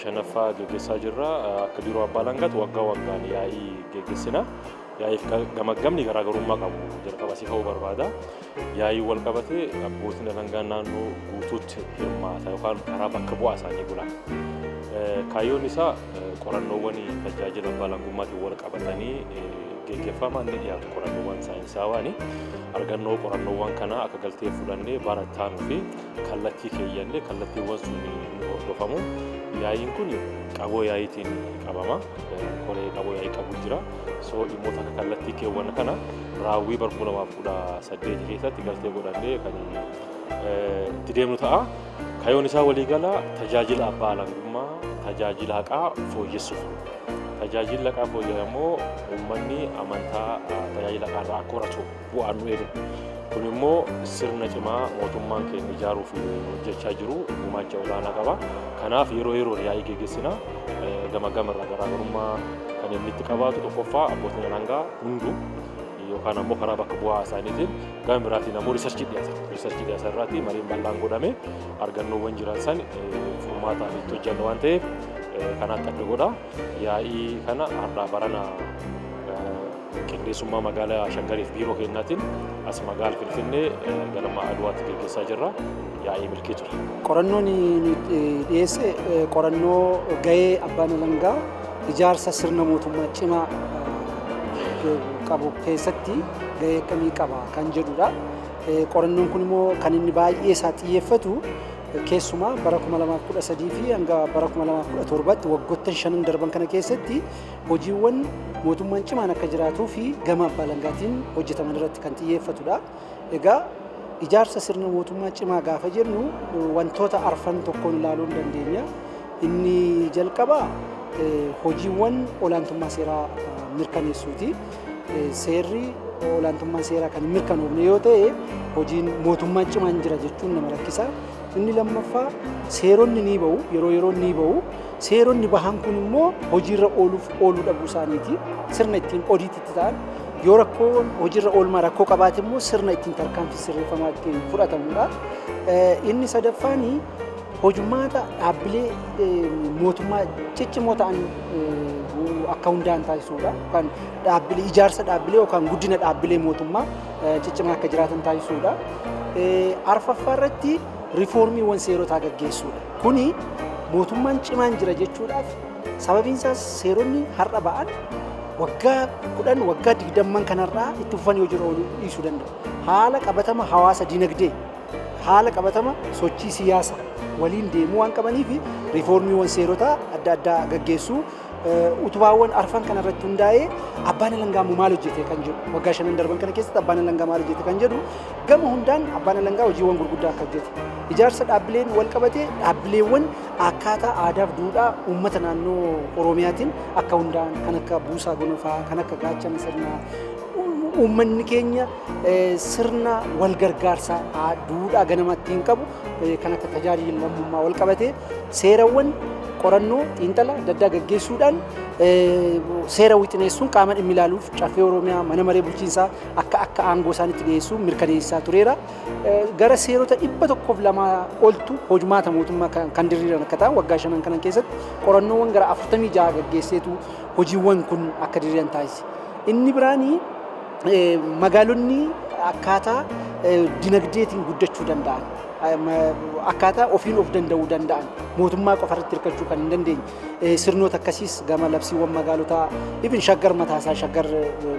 Shanaffaa geggeessaa jirra. Akka Biiroo Abbaa Alangaatti waggaa waggaan yaa'ii geggeessina. Yaa'iif gamaggamni garaagarummaa qabu jalqaba si ka'uu barbaada. Yaa'ii wal qabatee abbootiin alangaa naannoo guutuutti hirmaata yookaan karaa bakka bu'aa isaanii bula. Kaayyoon isaa qorannoowwan tajaajila abbaa alangummaatiin wal qabatanii geggeeffaman ni dhiyaatu, qorannoowwan saayinsaawaan. Argannoo qorannoowwan kanaa akka galtee fudhannee barattaanuu fi kallattii keeyyannee kallattiiwwan sun ni hordofamu. Yaa'iin kun qaboo yaa'iitiin qabama. Koree qaboo yaa'ii qabu jira. So dhimmoota akka kallattii keewwanna kana raawwii bara 2018 keessatti galtee godhannee kan itti deemnu ta'a. Kaayyoon isaa waliigala tajaajila abbaa alangummaa, tajaajila haqaa fooyyessuuf. Tajaajilli haqaa fooyya'e immoo uummanni amantaa tajaajila haqaa irraa akka horatu bu'aan nu eegna. Kun immoo sirna cimaa mootummaan keenya ijaaruuf hojjechaa jiru gumaacha olaanaa qaba. Kanaaf yeroo yeroon yaa'ii geggeessina. Gama gamarraa garaagarummaa kan inni itti qabaatu, tokkoffaa abbootiin alangaa hunduu yookaan ammoo karaa bakka bu'aa isaaniitiin, gama biraatiin ammoo research dhiyaata. Research dhiyaata irratti mariin bal'aan godhame argannoowwan jiran san furmaataaf itti hojjennu waan ta'eef kanaatti adda godha. Yaa'ii kana har'aa barana qindeessummaa magaalaa Shaggariif biiroo keenyaatiin as magaala Finfinnee galma Aduwaatti geggeessaa jirra. Yaa'ii milkii ture. Qorannoon dhiyeesse qorannoo gahee abbaan alangaa ijaarsa sirna mootummaa cimaa qabu keessatti gahee akkamii qaba kan jedhudha. Qorannoon kun immoo kan inni baay'ee isaa xiyyeeffatu keessumaa bara 2013 fi hanga bara 2017tti waggoottan shanan darban kana keessatti hojiiwwan mootummaan cimaan akka jiraatuu fi gama abbaa alangaatiin hojjetaman irratti kan xiyyeeffatudha. Egaa ijaarsa sirna mootummaa cimaa gaafa jennu wantoota arfan tokkoon ilaaluu hin dandeenya. Inni jalqabaa hojiiwwan olaantummaa seeraa mirkaneessuuti. Seerri olaantummaa seeraa kan hin mirkanoofne yoo ta'e, hojiin mootummaan cimaan jira jechuun nama rakkisa. Inni lammaffaa seeronni ni ba'u, yeroo yeroon ni ba'u. Seeronni bahan kun immoo hojiirra ooluuf ooluu dhabuu isaaniiti. Sirna ittiin audit itti ta'an, yoo rakkoon hojiirra oolmaa rakkoo qabaate immoo sirna ittiin tarkaanfii sirreeffamaa ittiin fudhatamudha. Inni sadaffaan hojmaata dhaabbilee mootummaa ciccimoo ta'an akka hundaa'an taasisuudha. Yookaan dhaabbilee ijaarsa dhaabbilee yookaan guddina dhaabbilee mootummaa ciccimaa akka jiraatan taasisuudha. Arfaffaa irratti riifoormiiwwan seerotaa gaggeessuudha. Kuni mootummaan cimaan jira jechuudhaaf, sababiin isaas seeronni har'a ba'an waggaa 10, waggaa 20n kanarraa itti fufanii hojiirra ooluu dhiisuu danda'u. Haala qabatama hawaasa dinagdee, haala qabatama sochii siyaasa waliin deemuu waan qabaniif riifoormiiwwan seerotaa adda addaa gaggeessuu. Utubaawwan arfan kana irratti hundaa'ee abbaan alangaa immoo maal hojjete kan jedhu, waggaa shanan darban kana keessatti abbaan alangaa maal hojjete kan jedhu, gama hundaan abbaan alangaa hojiiwwan gurguddaa akka hojjete. Ijaarsa dhaabbileen wal qabate, dhaabbileewwan akkaataa aadaaf duudhaa uummata naannoo Oromiyaatiin akka hundaa'an, kan akka buusaa gonofaa, kan akka gaachana sirnaa, uummanni keenya sirna wal gargaarsaa duudhaa ganamatti hin qabu, kan akka tajaajila lammummaa wal qabate seerawwan qorannoo xiinxala adda addaa gaggeessuudhaan seera wixineessuun qaama dhimmi ilaaluuf, Caffee Oromiyaa, mana maree bulchiinsaa akka akka aangoo isaanitti dhiyeessuu mirkaneessaa tureera. Gara seerota 102 oltu hojmaata mootummaa kan diriiran akka ta'an waggaa shanan kanan keessatti qorannoowwan gara 46 gaggeesseetu hojiiwwan kun akka diriiran taasise. Inni biraanii magaalonni akkaataa dinagdeetiin guddachuu danda'an, akkaataa ofiin of danda'uu danda'an, mootummaa qofa irratti hirkachuu kan hin dandeenye sirnoota akkasiis gama labsiiwwan magaalotaa, ibin Shaggar mataasaa, Shaggar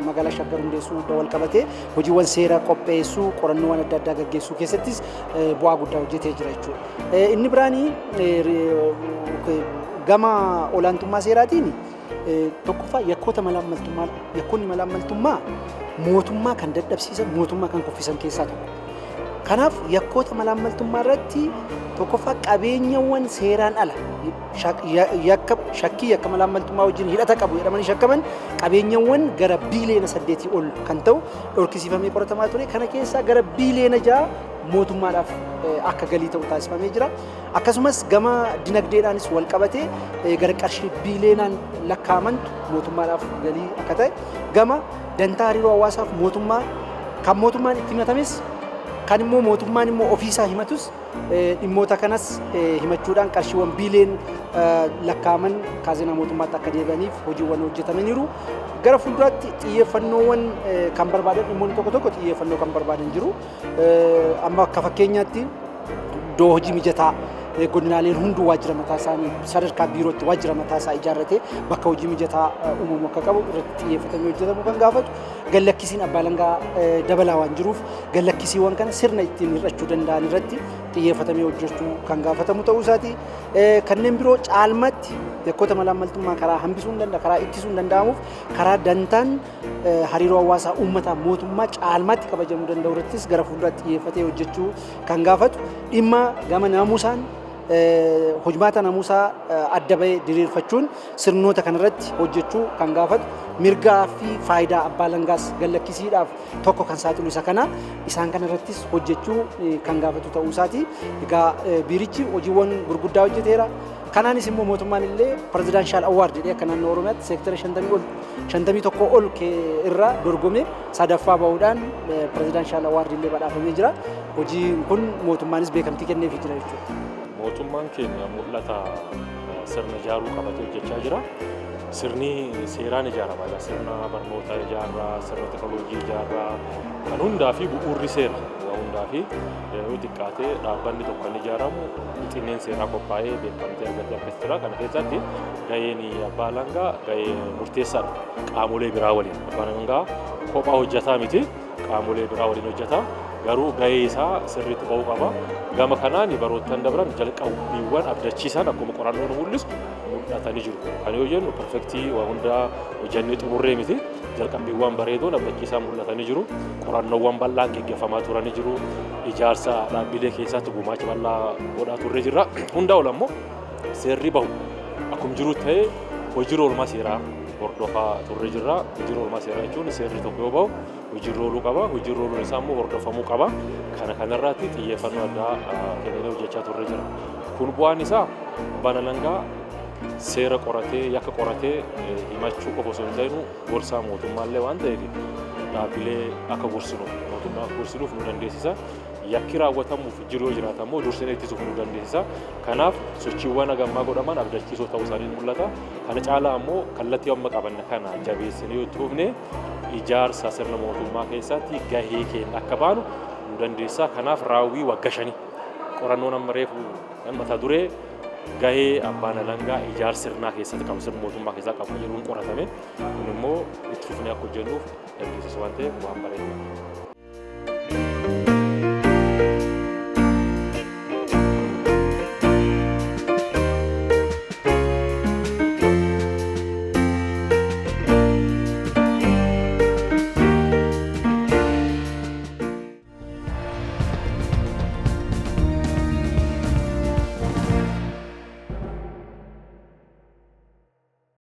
magaalaa Shaggar hundeessuu wal qabatee hojiiwwan seera qopheessuu, qorannoowwan adda addaa gaggeessuu keessattis bu'aa guddaa hojjetee jira jechuudha. Inni biraanii gama olaantummaa seeraatiin tokkoffaa yakkoota malaammaltummaa. Yakkoonni malaammaltummaa mootummaa kan dadhabsiisan, mootummaa kan kuffisan keessaa tokko. Kanaaf yakkoota malaammaltummaa irratti tokkoffaa qabeenyawwan seeraan ala yakka shakkii yakka malaammaltummaa wajjin hidhata qabu jedhamanii shakkaman, qabeenyawwan gara biiliyoona 8 ol kan ta'u dhorkisiifamee qoratamaa ture. Kana keessaa gara biiliyoona 6 mootummaadhaaf akka galii ta'u taasifamee jira. Akkasumas gama dinagdeedhaanis wal qabatee gara qarshii biiliyoonaan lakkaa'amantu mootummaadhaaf galii akka ta'e, gama dantaa hariiroo hawaasaaf mootummaa kan mootummaan itti himatames Kan immoo mootummaan immoo ofiisaa himatus dhimmoota kanas himachuudhaan qarshiiwwan biiliyoon lakkaa'aman kaazinaa mootummaatti akka deebi'aniif hojiiwwan hojjetamaniiru. Gara fuulduraatti xiyyeeffannoowwan kan barbaadan, dhimmoonni tokko tokko xiyyeeffannoo kan barbaadan jiru. Amma akka fakkeenyaatti iddoo hojii mijataa, godinaaleen hunduu waajjira mataa isaanii sadarkaa biirootti waajjira mataa isaa ijaarratee bakka hojii mijataa uumamu akka qabu irratti xiyyeeffatamee hojjetamu kan gaafatu, gallakkisiin abbaa alangaa dabalaa waan jiruuf gallakkisiiwwan kana sirna ittiin hir'achuu danda'an irratti xiyyeeffatamee hojjechuu kan gaafatamu ta'uu isaati. Kanneen biroo caalmatti yakkoota malaammaltummaa karaa hambisuu hin danda'a, karaa ittisuu hin danda'amuuf karaa dantaan hariiroo hawaasaa uummataa mootummaa caalmaatti kabajamuu danda'u irrattis gara fuulduraatti xiyyeeffatee hojjechuu kan gaafatu, dhimma gama naamusaan hojmaata naamusaa adda bahee diriirfachuun sirnoota kanarratti hojjechuu kan gaafatu, mirgaa fi faayidaa abbaa alangaas gallakkisiidhaaf tokko kan saaxilu isa kana, isaan kanarrattis hojjechuu kan gaafatu ta'uu isaati. Egaa biirichi hojiiwwan gurguddaa hojjeteera. Kanaanis immoo mootummaan illee Presidential Award jedhee akka naannoo Oromiyaatti seektara 51 ol irraa dorgome sadaffaa bahuudhaan Presidential Award illee badhaafamee jira. Hojiin kun mootummaanis beekamtii kenneefii jira jechuudha. Mootummaan keenya mul'ata sirna ijaaruu qabatee hojjechaa jira. Sirni seeraan ijaarama. Sirna barnoota ijaarraa, sirna teekinooloojii ijaarraa, kan hundaa fi bu'uurri seera. Waa hundaa fi yoo xiqqaate dhaabbanni tokko kan ijaaramu xinneen seeraa qophaa'ee beekamtii argatee akkas jira. Kana keessatti gaheen abbaa alangaa gahee murteessaadha. Qaamolee biraa waliin. Abbaan alangaa kophaa hojjetaa miti. Qaamolee biraa waliin hojjeta. Garuu gahee isaa sirriitti ba'uu qaba. Gama kanaan baroottan dabran jalqabbiiwwan abdachiisan akkuma qorannoon mul'isu mul'atanii jiru. Kan yoo jennu perfect waa hundaa hojjennee xumurree miti. Jalqabbiiwwan bareedoon abdachiisan mul'atanii jiru. Qorannoowwan bal'aan geggeeffamaa turanii jiru. Ijaarsa dhaabbilee keessatti gumaacha bal'aa godhaa turre jirra. Hundaa ol ammoo seerri bahu akkuma jiru ta'ee hojiirra oolmaa seeraa hordofaa turre jirra. Hojiirra oolmaa seeraa jechuun seerri tokko yoo bahu hojiirra ooluu qaba. Hojiirra ooluun isaa immoo hordofamuu qaba. Kana kanarratti xiyyeeffannoo addaa kennee hojjechaa turre jira. Kun bu'aan isaa abbaan alangaa seera qoratee, yakka qoratee himachuu qofa osoo hin ta'in gorsaa mootummaallee waan ta'eef dhaabbilee akka gorsinuuf, mootummaa akka gorsinuuf nu dandeessisa. Yakki raawwatamuuf jiru yoo jiraata immoo dursinee ittisuuf nu dandeessisa. Kanaaf sochiiwwan hagammaa godhaman abdachiisoo ta'uu isaanii mul'ata. Kana caalaa ammoo kallattii amma qabanne kana jabeessinee yoo itti fufne ijaarsa sirna mootummaa keessatti gahee keenya akka baanu nu dandeessa. Kanaaf raawwii waggaa 5 qorannoon amma reefu mata duree gahee abbaan alangaa ijaarsa sirnaa keessatti qabu, sirna mootummaa keessaa qabu jedhuun qoratame. Kun immoo itti fufnee akka hojjennuuf dandeessisu waan ta'eef waan bareedaadha.